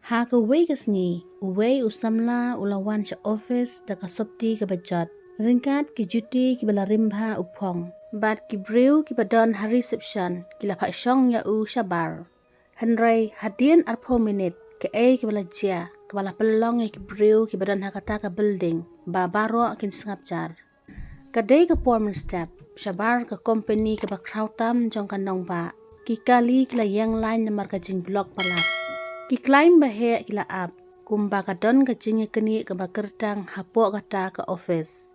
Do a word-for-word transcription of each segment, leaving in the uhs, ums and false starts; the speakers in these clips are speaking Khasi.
Ha kawei ka sngi, uwei u samla u la wan sha office da ka sopti kaba jot, ryngkat ki juti kiba la rim bha u phong, bad ki briew kiba don ha reception ki la phah shong ïa u shabar. Hynrei hadien arphew minit, kaei kaba la jia, kaba la pynlong ïa ki briew kiba don ha kata ka building ba baroh kin sngap jar. Ka dei ka por mynstep, shabar ka kompani kaba khraw tam jong ka nongbah. Ki kali ki la ïeng lain namar ka jingblock palat. Ki client ba heh ki la ap, kumba ka don ka jingïaknieh kaba kyrteng hapoh kata ka office.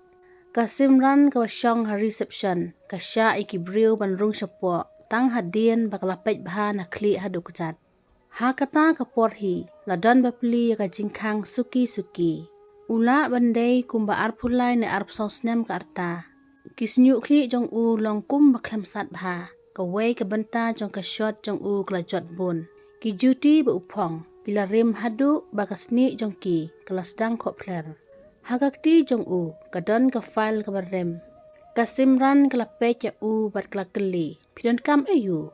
Ka Simran kaba shong ha reception ka shah ïa ki briew ban rung shapoh, tang hadien ba ka la peit bha na khlieh haduh kjat. Ha kata ka por hi, la don bapli ïa ka jingkhang suki suki. U lah ban dei kumba arphew lai ne arphew saw snem ka rta. Ki shñiuh khlieh jong u long kumba khlem sat bha. Kawei ka bynta jong ka shot jong u ka la jot bun. Ki juti ba u phong ki la rim haduh ba ka snieh jong ki ka la sdang khohphler. Ha ka kti jong u ka don ka file kaba rim. Ka Simran ka la peit ïa u bad ka la kylli, "Phi donkam aïu?"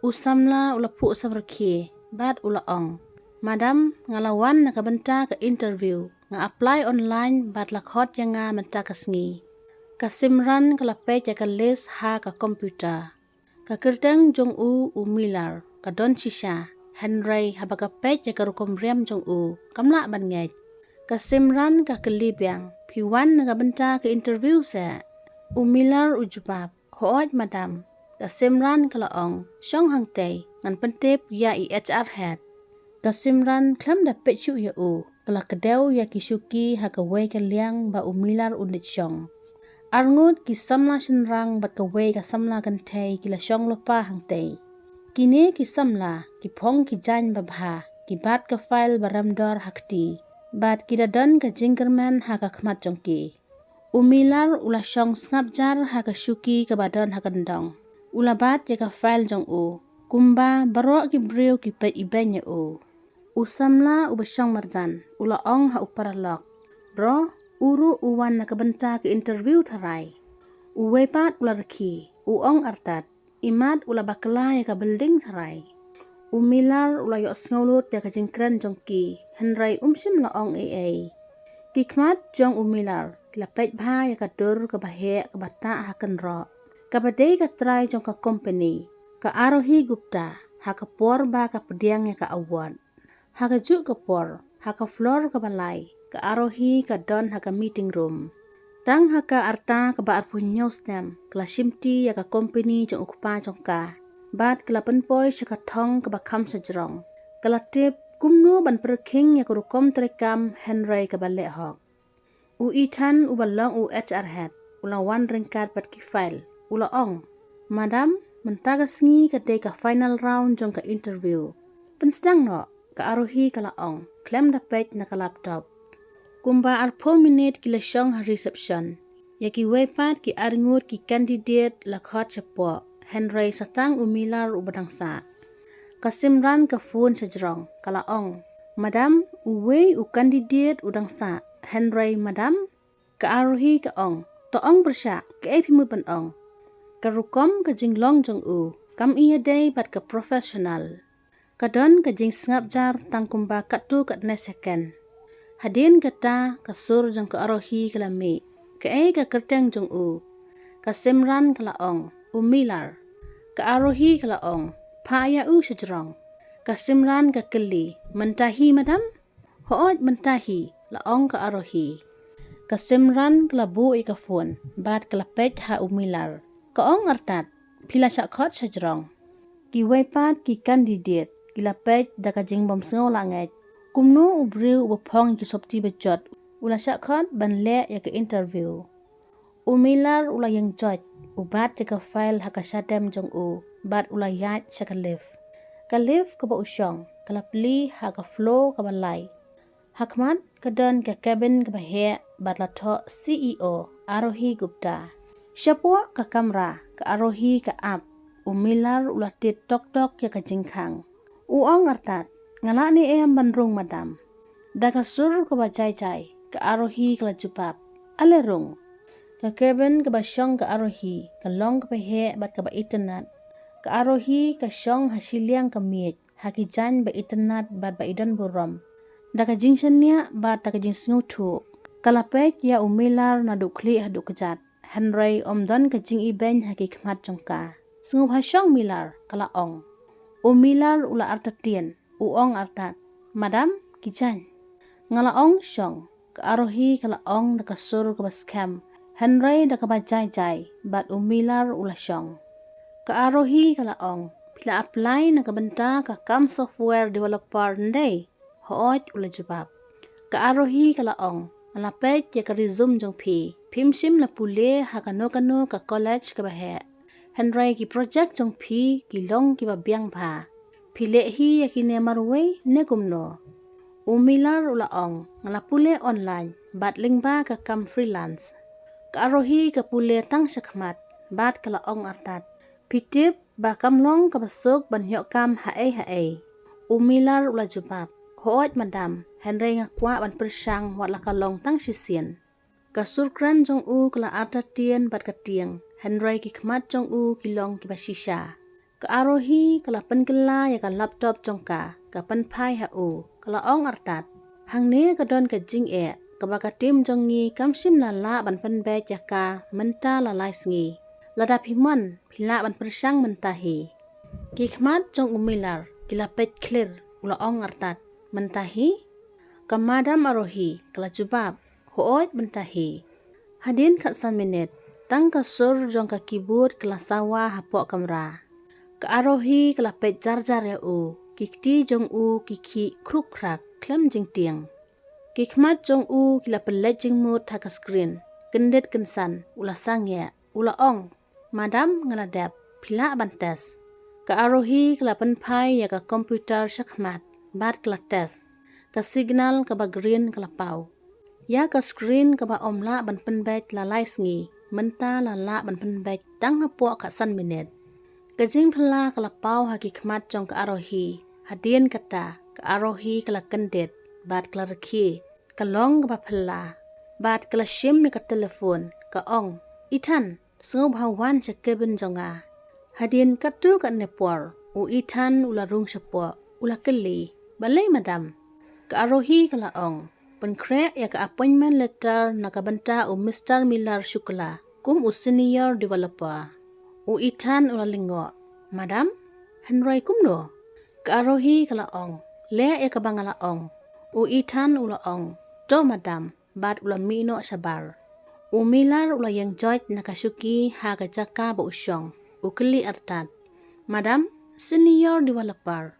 U samla u la phuh samrkhie bad u la ong, "Madam, nga la wan na ka bynta ka interview, nga apply online bad la khot ïa nga mynta ka sngi." Ka Simran ka la peit ïa ka list ha ka computer. Ka kyrteng jong u u Miller ka don shisha, hynrei haba ka peit ïa ka rukom riam jong u, kam lah ban ngeit. Ka Simran ka kylli biang, "Phi wan na ka bynta ka interview se?" U Miller u jubab, "Hooid madam." Ka Simran ka la ong, "Shong hangtei, ngan pyntip ïa i H R head." Ka Simran khlem da peit shuh ïa u, ka la kdew ïa ki shuki ha kawei ka liang ba u Miller u leit shong. Arngut ki samla shynrang bad kawei ka samla kynthei ki la shong lypa hangtei. Kine ki samla ki phong ki jaiñ babha, ki bat ka file ba rem dor ha kti, bad ki da don ka jingkyrmen ha ka khmat jong ki. U Miller u la shong sngap jar ha ka shuki kaba don ha kyndong. U la bat ïa ka file jong u, kumba baroh ki briew ki peit ibeiñ ïa u. U samla uba shong marjan u la ong ha u paralok, "Bro, u ruh u wan na ka bynta ka interview tharai." Uwei pat u la rkhie, u ong artat, "Imat u la bakla ïa ka building tharai." U Miller u la ïohsngew lut ïa ka jingkren jong ki, hynrei um shym la ong ei ei. Ki khmat jong u Miller ki la peit bha ïa ka dur kaba heh kaba tah ha kynroh, kaba dei ka trai jong ka kompani, ka Arohi Gupta, ha ka por ba ka pdiang ïa ka award. Ha kajuh ka por, ha ka floor kaba lai, ka Arohi ka don ha ka meeting room. Tang ha ka rta kaba arphew hynñiew snem ka la shimti ïa ka kompani jong u kpa jong ka, bad ka la pynpoi sha ka thong kaba kham shajrong. Ka la tip kumno ban pyrkhing ïa ka rukom treikam hynrei kaba leh hok. U Ethan uba long u H R head u la wan ryngkat bad ki file, u la ong, "Madam, mynta ka sngi ka dei ka final round jong ka interview. Pynsdang noh," ka Arohi ka la ong, khlem da peit na ka laptop. Kumba arphew minit ki la shong ha reception. Ïa kiwei pat ki arngut ki candidate la khot shapoh, hynrei sa tang u Miller uba dang sah. Ka Simran ka phone shajrong, ka la ong, "Madam, uwei u candidate u dang sah, hynrei madam." Ka Arohi ka ong, "To ong pyrshah, kaei phi mut ban ong?" Ka rukom ka jinglong jong u kam ïadei bad ka professional. Ka don ka jingsngap jar tang kumba katto katne second. Hadien kata ka sur jong ka Arohi ka la mih. "Kaei ka kyrteng jong u?" Ka Simran ka la ong, "U Miller." Ka Arohi ka la ong, "Phah ïa u shajrong." Ka Simran ka kylli, "Mynta hi madam?" "Hooid mynta hi," la ong ka Arohi. Ka Simran ka la buh ïa ka phone bad ka la peit ha u Miller. Ka ong artat, "Phi la shah khot shajrong." Kiwei pat ki candidate ki la peit da ka jingbym sngew lah ngeit. Kumno u briew uba phong ïa ki sopti bajot u la shah khot ban leh ïa ka interview? U Miller u la ïeng joit, u bat ïa ka file ha ka shadem jong u, bad u la ïaid sha ka lift. Ka lift kaba u shong ka la plie ha ka floor kaba lai. Ha khmat ka don ka cabin kaba heh bad la thoh C E O Arohi Gupta. Shapoh ka kamra ka Arohi ka ap, u Miller u la tied tok tok ïa ka jingkhang. U ong artat, "Nga lah ne em ban rung madam?" Da ka sur kaba jai jai ka Arohi ka la jubab, "Ale rung." Ka cabin kaba shong ka Arohi ka long kaba heh bad kaba itynnad. Ka Arohi ka shong ha shiliang ka miej. ha ki jaiñ ba itynnad bad ba i don burom. Da ka jingshaniah bad da ka jingsngewthuh, ka la peit ïa u Miller naduh khlieh haduh kjat. Hynrei ym don ka jingibeiñ ha ki khmat jong ka. Sngewbha shong Miller, ka la ong. U Miller u la artatien, u ong artat, Madam, ki jaiñ. Nga la ong shong, ka Arohi ka la ong da ka sur kaba skhem, hynrei da kaba jai jai, bad u Miller u la shong. Ka Arohi ka la ong, phi la apply na ka bynta ka kam software developer ndei? Hooid, u la jubab. Ka Arohi ka la ong, nga la peit ïa ka resume jong phi. Phim shym la pule ha kano kano ka college kaba heh. Hynrei ki project jong phi ki long kiba biang bha. Phi leh hi ïa kine marwei ne kumno? U Miller u la ong, nga la pule online bad lyngba ka kam freelance. Ka Arohi ka pule tang shakhmat bad ka la ong artat, phi tip ba kam long kaba suk ban ïoh kam haei haei. U Miller u la jubab, hooid madam, hynrei nga kwah ban pyrshang wat la ka long tang shisien. Ka sur kren jong u ka la artatien bad ka tieng, hynrei ki khmat jong u ki long kiba shisha. Ka Arohi ka la pynkylla ïa ka laptop jong ka, ka pynphai ha u, ka la ong artat, hangne ka don ka jingeh kaba ka team jong ngi kam shym la lah ban pynbeit ïa ka mynta la lai sngi. Lada phi mon, phi lah ban pyrshang mynta hi. Ki khmat jong u Miller ki la peit khlir, u la ong artat, mynta hi? Ka Madam Arohi ka la jubab, hooid mynta hi. Hadien khatsan minit, tang ka sur jong ka keyboard ka la sawa hapoh kamra. Ka Arohi ka la peit jar jar ïa u, ki kti jong u ki khih khruk khrak khlem jingtieng. Ki khmat jong u ki la pynleit jingmut ha ka screen. Kyndit kynsan, u la sangeh, u la ong, madam, nga la dep, phi lah ban test. Ka Arohi ka la pynphai ïa ka computer shakhmat bad ka la test. Ka signal kaba green ka la paw. Ïa ka screen kaba ym lah ban pynbeit la lai sngi, mynta la lah ban pynbeit tang hapoh khatsan minit. Ka jingphylla ka la paw ha ki khmat jong ka Arohi. Hadien kata, ka Arohi ka la kyndit bad ka la rkhie. Ka long kaba phylla bad ka la shim ïa ka telephone, ka ong, Ethan, sngewbha wan sha cabin jong nga. Hadien katto katne por, u Ethan u la rung shapoh, u la kylli, balei madam? Ka Arohi ka la ong, pynkhreh ïa ka appointment letter na ka bynta u Mister Miller Shukla kum u senior developer. U Ethan u la lyngngoh, madam, hynrei kumno? Ka Arohi ka la ong, leh ïa kaba nga la ong. U Ethan u la ong, to madam, bad u la mih noh shabar. U Miller u la ïeng joit na ka shuki ha ka jaka ba u shong. U kylli artat, madam, senior developer?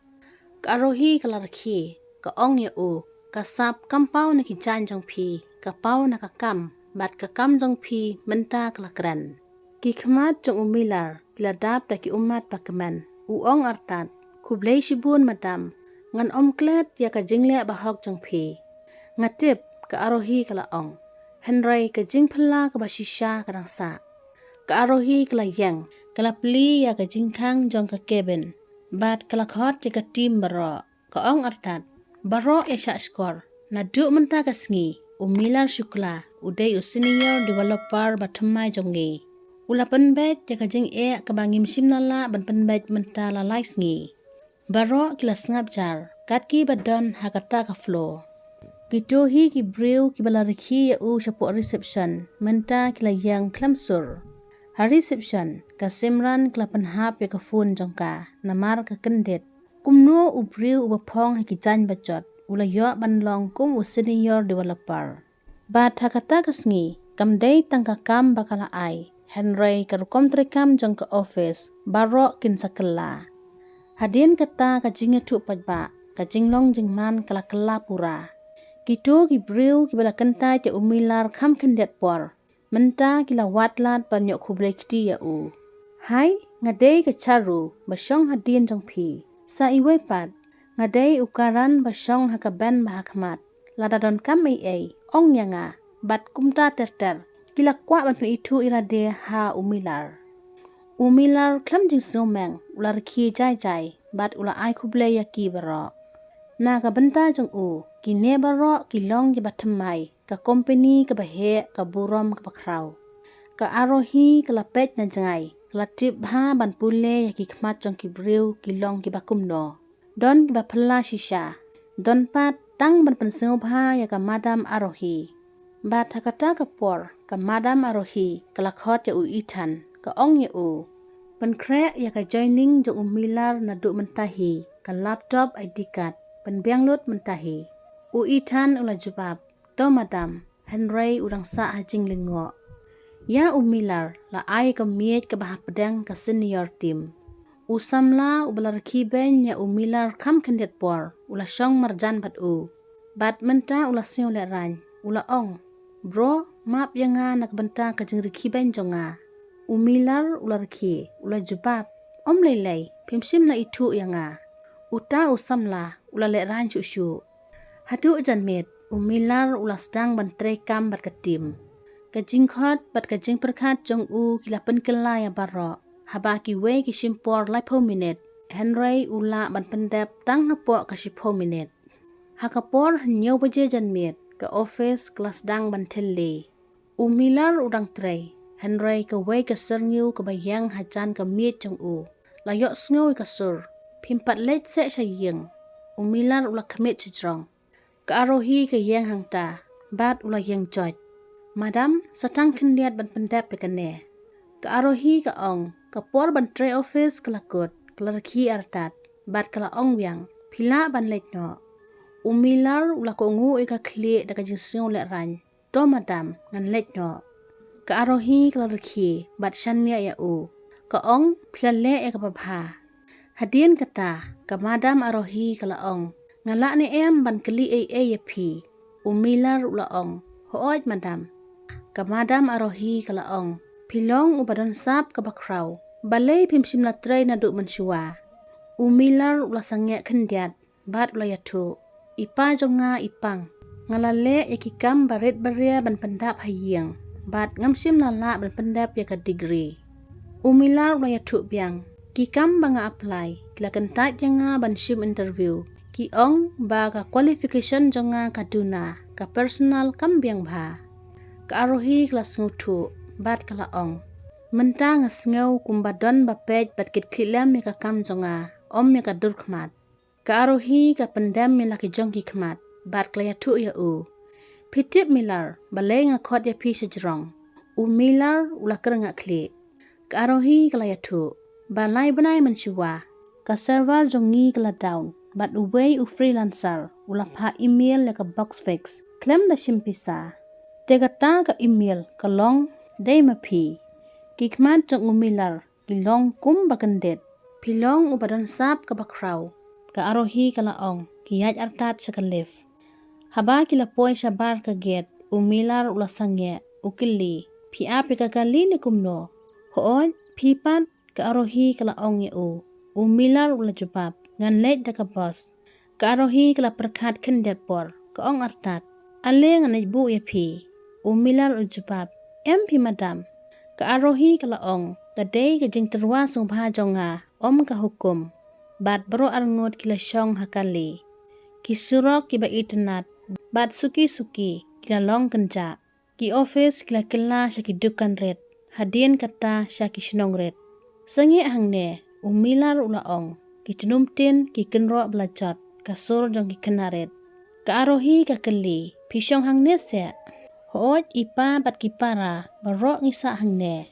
Ka Arohi ka la rkhie, ka ong ïa u, ka sap kam paw na ki jaiñ jong phi, ka paw na ka kam, bad ka kam jong phi mynta ka la kren. Ki khmat jong u Miller ki la dap da ki ummat ba kmen. U ong artat, khublei shibun madam, ngan ym klet ïa ka jingleh bahok jong phi. Nga tip, ka Arohi ka la ong, hynrei ka jingphylla kaba shisha ka dang sah. Ka Arohi ka la ïeng, ka la plie ïa ka jingkhang jong ka cabin bad ka la khot ïa ka team baroh. Ka ong artat, baroh ïa shah shkor. Naduh mynta ka sngi, u Miller Shukla u dei u senior developer ba thymmai jong ngi. U la pynbeit ïa ka jingeh kaba ngim shym la lah ban pynbeit mynta la lai sngi. Baroh ki la sngap jar, kat kiba don ha kata ka floor. Kito hi ki briew kiba la rkhie ïa u shapoh reception, mynta ki la ïeng khlem sur. Ha reception, ka Simran ka la pynhap ïa ka phone jong ka, namar ka kyndit. Kumno u briew uba phong ha ki jaiñ bajot u la ïoh ban long kum u senior developer? Bad ha kata ka sngi, kam dei tang ka kam ba ka la ai, hynrei ka rukom treikam jong ka office baroh kin sa kylla. Hadien kata ka jingïathuh paidbah, ka jinglong jingman ka la kylla pura. Kito ki briew kiba la kyntait ïa u Miller kham khyndiat por, mynta ki la wad lad ban ïoh khublei kti ïa u. Hai, nga dei ka Charu ba shong hadien jong phi. Sa iwei pat, nga dei u Karan ba shong ha ka bench ba ha khmat. Lada don kam ei ei, ong ïa nga. Bad kumta ter ter, ki la kwah ban pynithuh ïa lade ha u Miller. U Miller khlem jingsngewmeng u la rkhie jai jai bad u la ai khublei ïa ki baroh. Na ka bynta jong u, kine baroh ki long kiba thymmai, ka kompeni kaba heh, ka burom kaba khraw. Ka Arohi ka la peit na jngai, ka la tip bha ban pule ïa ki khmat jong ki briew ki long kiba kumno. Don kiba phylla shisha. Don pat tang ban pynsngewbha ïa ka Madam Arohi. Bad ha kata ka por, ka Madam Arohi ka la khot ïa u Ethan, ka ong ïa u, pynkhreh ïa ka joining jong u Miller naduh mynta hi, ka laptop, I D card, pynbiang lut mynta hi. U Ethan u la jubab, to madam, hynrei u dang sah ha jinglyngngoh. Ïa u Miller la ai ka miej kaba hapdeng ka senior team. U samla uba la rkhie beiñ ïa u Miller kham khyndiat por, u la shong marjan bad u. Bad mynta u la sngew lehraiñ, u la ong, bro, map ïa nga na ka bynta ka jingrkhie beiñ jong nga. U Miller u la rkhie, u la jubab, ym lei lei, phim shym la ithuh ïa nga. Uta u samla u la lehraiñ shuh shuh. Haduh janmiet, u Miller u la sdang ban trei kam bad ka team. Ka jingkhot bad ka jingpyrkhat jong u ki la pynkylla ïa baroh. Haba kiwei ki shim por laiphew minit, hynrei u lah ban pyndep tang hapoh ka shiphew minit. Ha ka por hynñiew baje janmiet, ka office ka la sdang ban thylli. U Miller u dang trei, hynrei kawei ka syrngiew kaba ïeng hajan ka miej jong u la ïohsngew ïa ka sur, phim pat leit seh sha ïing. U Miller u la khmih shajrong. Ka Arohi ka ïeng hangta, bad u la ïeng joit. Madam, sa tang khyndiat ban pyndep ïa kane. Ka Arohi ka ong, ka por ban trei office ka la kut, ka la rkhie artat, bad ka la ong biang, phi lah ban leit noh. U Miller u la kohnguh ïa ka khlieh da ka jingsngew lehraiñ. To madam, ngan leit noh. Ka Arohi ka la rkhie, bad shaniah ïa u. Ka ong, phi la leh ïa kaba bha. Hadien kata, ka Madam Arohi ka la ong, nga lah ne em ban kylli ei ei ïa phi. U Miller u la ong, hooid madam. Ka Madam Arohi ka la ong, phi long uba don sap kaba khraw. Balei phim shym la trei naduh mynshuwa. U Miller u la sangeh khyndiat, bad u la ïathuh, i pa jong nga i pang. Nga la leh ïa ki kam barit baria ban pyndap ha ïing, bad ngam shym la lah ban pyndep ïa ka degree. U Miller u la ïathuh biang, ki kam ba nga apply, ki la kyntait ïa nga ban shim interview. Ki ong ba ka qualification jong nga ka duna, ka personal kam biang bha. Ka Arohi ka la sngewthuh, bad ka la ong, mynta nga sngew kumba don ba peit bad kit khlieh lem ïa ka kam jong nga, ym ïa ka dur khmat. Ka Arohi ka pyndem ïa la ki jong ki khmat, bad ka la ïathuh ïa u. Phi tip Miller, balei nga khot ïa phi shajrong. U Miller u la kyrngah khlieh. Ka Arohi ka la ïathuh, ba lai bnai mynshuwa, ka server jong ngi ka la down, bad uwei u freelancer u la phah email ïa ka Box Fix khlem da shim pisa. Te kata ka email ka long, dei ma phi. Ki khmat jong u Miller ki long kum ba kyndit. Phi long uba don sap kaba khraw. Ka Arohi ka la ong, ki ïaid artat sha ka lift. Haba ki la poi shabar ka gate, u Miller u la sangeh, u kylli, phi ap ïa ka kali ne kumno. Hooid, phi pat, ka Arohi ka la ong ïa u. U Miller u la jubab, ngan leit da ka bus. Ka Arohi ka la pyrkhat khyndiat por, ka ong artat, ale ngan leit buh ïa phi. U Miller u jubab, em phi madam. Ka Arohi ka la ong, ka dei ka jingtyrwa sngewbha jong nga, ym ka hukum. Bad baroh arngut ki la shong ha kali. Ki surok kiba itynnad, bad suki suki ki la long kynjah. Ki office ki la kylla sha ki dukan rit, hadien kata sha ki shnong rit. Sangeh hangne, u Miller u la ong, ki tnum tin ki kynroh ba la jot, ka sur jong ki khynnah rit. Ka Arohi ka kylli, phi shong hangne seh. Hooid i pa bad ki para, baroh ngi sah hangne.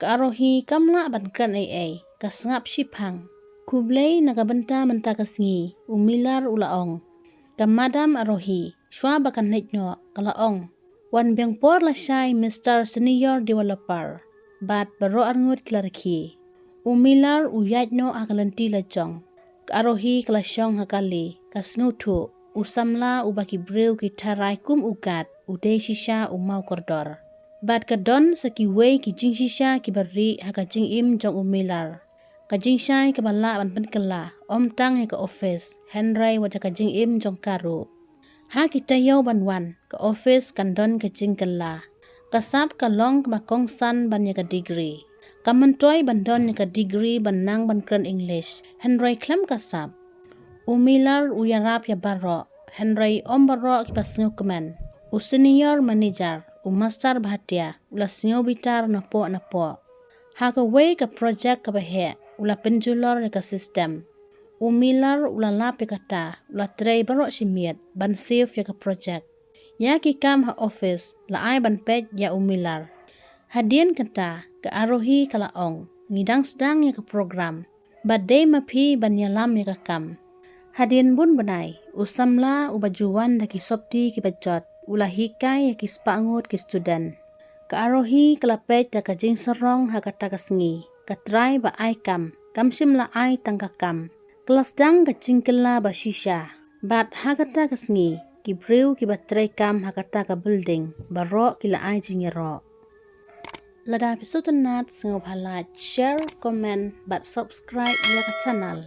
Ka Arohi kam lah ban kren ei ei, ka sngap shiphang. Khublei na ka bynta mynta ka sngi, u Miller u la ong. Ka Madam Arohi, shwa ba kan leit noh, ka la ong, wan biang por lashai Mister Senior Developer. Bad baroh arngut ki la rkhie. U Miller u ïaid noh ha ka lynti lajong. Ka Arohi ka la shong ha kali, ka sngewthuh, u samla uba ki briew ki tharai kum u guard, u dei shisha u maw kordor. Bad ka don sa kiwei ki jingshisha kiba rieh ha ka jingim jong u Miller. Ka jingshai kaba lah ban pynkylla, ym tang ïa ka office, hynrei wat ïa ka jingim jong ka ruh. Ha ki taïew ban wan, ka office kan don ka jingkylla. Ka sap ka long kaba kongsan ban ïa ka degree. Ka myntoi ban don ïa ka degree ban nang ban kren English, hynrei khlem ka sap. U Miller u ïarap ïa baroh, hynrei ym baroh kiba sngewkmen. U senior manager, u Master Bhatia, u la sngew bitar napoh napoh. Ha kawei ka project kaba heh, u la pynjulor ïa ka system. U U Miller u la lap ïa kata, u la trei baroh shi miet ban save ïa ka project. Ïa ki kam ha office la ai ban peit ïa u Miller. Hadien kata ka Arohi ka la ong, ngi dang sdang ïa ka program, bad dei ma phi ban ïalam ïa ka kam. Hadien bun bnai, u samla uba ju wan da ki sopti kiba jot u la hikai ïa ki spah ngut ki student. Ka Arohi ka la peit da ka jingsarong ha kata ka sngi, ka trai ba ai kam kam shym la ai tang ka kam. Ka la sdang ka jingkylla ba shisha, bad ha kata ka sngi ki briew kiba trei kam ha kata ka building baroh ki la ai jingïaroh. Lada phi sngewtynnat, sngewbha like, share, comment bad subscribe ïa ka channel.